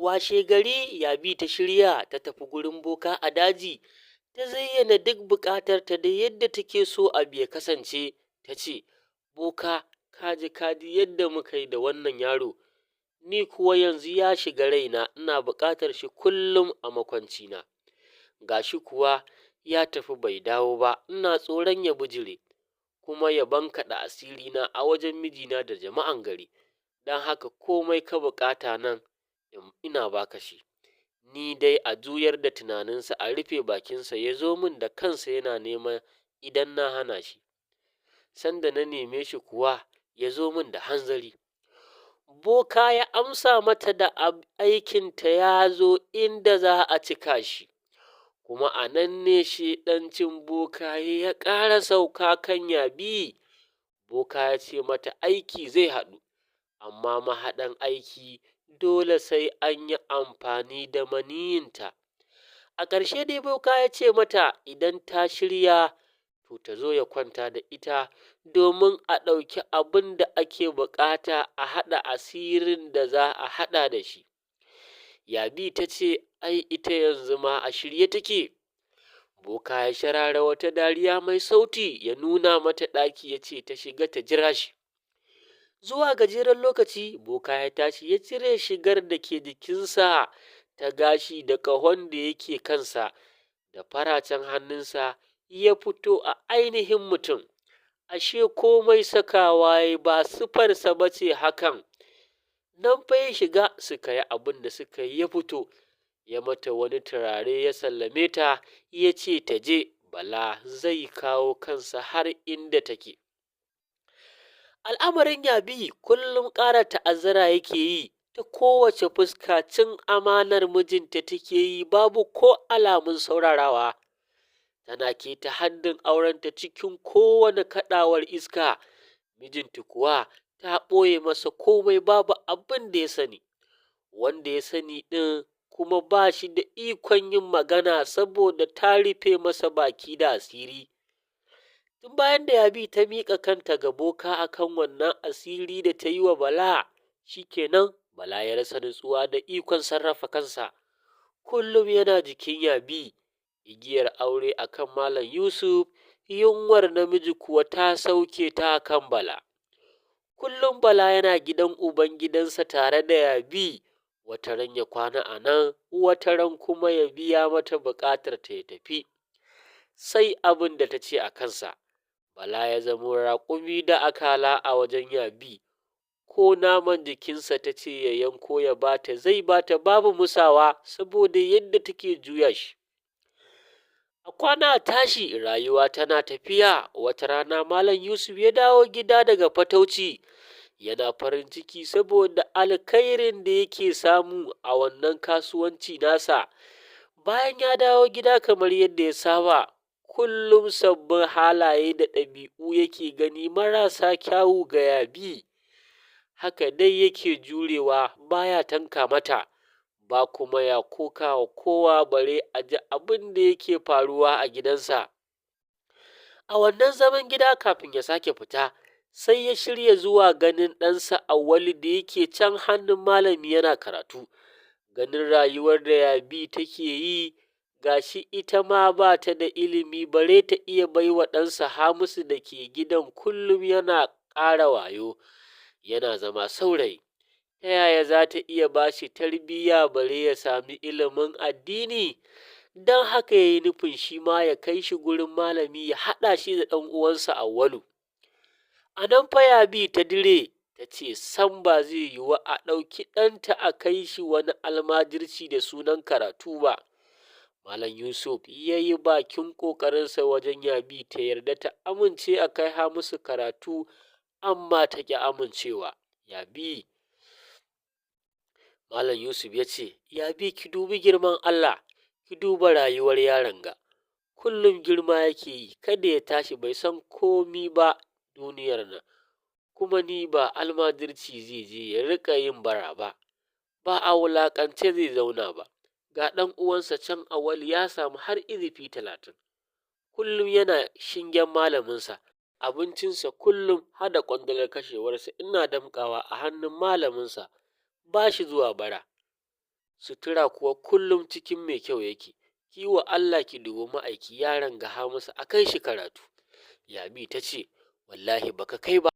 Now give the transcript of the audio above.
Washe gari Yabi ta shirya ta tafi gurin boka a daji, ta zayyana duk buƙatarta da yadda take so abu ya kasance, ta ce, Boka ka ji ka ji yadda muka yi da wannan yaro, ni kuwa yanzu ya shiga raina, ina buƙatar shi kullum a makwancina, ga shi kuwa ya tafi bai dawo ba, ina tsoron ya bijire, kuma ya bankaɗa asirina a wajen mijina da jama'an gari, don haka komai ka buƙata nan ina baka shi, ni dai a juyar da tunaninsa a rufe bakinsa ya zo min da kansa yana nema idan na hana shi, sanda na neme shi kuwa ya zo min da hanzari. Boka ya amsa mata da aikinta ya zo inda za a cika shi, kuma a nan ne shaiɗancin bokaye ya ƙara sauka kan Yabi. Boka ya ce mata aiki zai haɗu, amma mahaɗan aiki dole sai an yi amfani da maniyyinta. A ƙarshe dai boka ya ce mata idan ta shirya to ta zo ya kwanta da ita domin a ɗauki abin da ake buƙata a haɗa asirin da za a haɗa da shi. Yabi ta ce ai ita yanzu ma a shirye take. Boka ya sharara wata dariya mai sauti, ya nuna mata ɗaki, ya ce ta shiga ta jira shi. Zuwa gajeren lokaci boka ya tashi ya cire shigar da ke jikinsa ta gashi da ƙahon da yake kansa da faracen hannunsa, ya fito a ainihin mutum. Ashe komai sakawa ya ba siffarsa ba ce hakan. Nan fa ya shiga suka yi abin da suka yi, ya fito ya mata wani turare, ya sallame ta, ya ce ta je, Bala zai kawo kansa har inda take. Al'amarin Yabi kullum ƙara ta'azzara yake yi, ta kowace fuska cin amanar mijinta take yi, babu ko alamun saurarawa. Tana keta haddin aurenta cikin kowane kaɗawar iska, mijinta kuwa ta ɓoye masa komai, babu abin da ya sani. Wanda ya sani ɗin kuma ba shi da ikon yin magana saboda ta rufe masa baki da asiri. Tun bayan da Yabi ta miƙa kanta ga boka akan wannan asiri da ta yi wa Bala, shikenan Bala ya rasa nutsuwa da ikon sarrafa kansa. Kullum yana jikin Yabi, igiyar aure akan Malam Yusuf, yunwar namiji kuwa ta sauke ta akan Bala. Kullum Bala yana gidan uban gidansa tare da Yabi, wataran ya kwana a nan, wataran kuma ya biya mata buƙatar ta ya tafi. Sai abin da ta ce a kansa. Bala ya zamo raƙumi da akala a wajen Yabi, ko naman jikinsa ta ce ya yanko ya bata, zai bata babu musawa saboda yadda take juya shi. A kwana a tashi rayuwa tana tafiya, wata rana Malam Yusuf ya dawo gida daga fatauci, yana farin ciki saboda alkhairin da yake samu a wannan kasuwanci nasa. Bayan ya dawo gida kamar yadda ya saba, kullum sabbin halaye da ɗabi'u yake gani marasa kyawu ga Yabi. Haka dai yake jurewa, baya tanka mata, ba kuma ya koka wa kowa bare a ji abin da yake faruwa a gidansa. A wannan zaman gida kafin ya sake fita, sai ya shirya zuwa ganin ɗansa Auwalu da yake can hannun malami yana karatu. Ganin rayuwar da Yabi take yi, ga shi ita ma ba ta da ilimi bare ta iya baiwa ɗansa Hamisu da ke gidan kullum yana ƙara wayo, yana zama saurayi. Ta yaya za ta iya ba shi tarbiyya bare ya sami ilimin addini? Don haka ya yi nufin shi ma ya kai shi gurin malami ya haɗa shi da ɗan uwansa Auwalu. A nan fa Yabi ta dire, ta ce sam ba zai yiwu a ɗauki ɗanta a kai shi wani almajirci da sunan karatu ba. Malam Yusuf ya yi bakin ƙoƙarinsa wajen Yabi ta yarda ta amince a kai Hamisu karatu, amma ta ƙi amincewa. Yabi Malam Yusuf ya ce, Yabi, ki dubi girman Allah, ki duba rayuwar yaron ga. Kullum girma yake yi, kada ya tashi bai san komi ba duniyar nan. Kuma ni ba almajirci zai je ya riƙa yin bara ba, ba a wulaƙance zai zauna ba. Ga ɗan uwansa can Auwalu ya samu har izifi 30. Kullum yana shingen malaminsa, abincinsa kullum hada ƙwandalar kashewarsa ina damƙawa a hannun malaminsa, ba shi zuwa bara. Sutura kuwa kullum cikin mai kyau yake. Ki wa Allah ki dubi ma'aiki, yaron ga Hamisu a kai shi karatu. Yami ta ce, wallahi baka kai ba.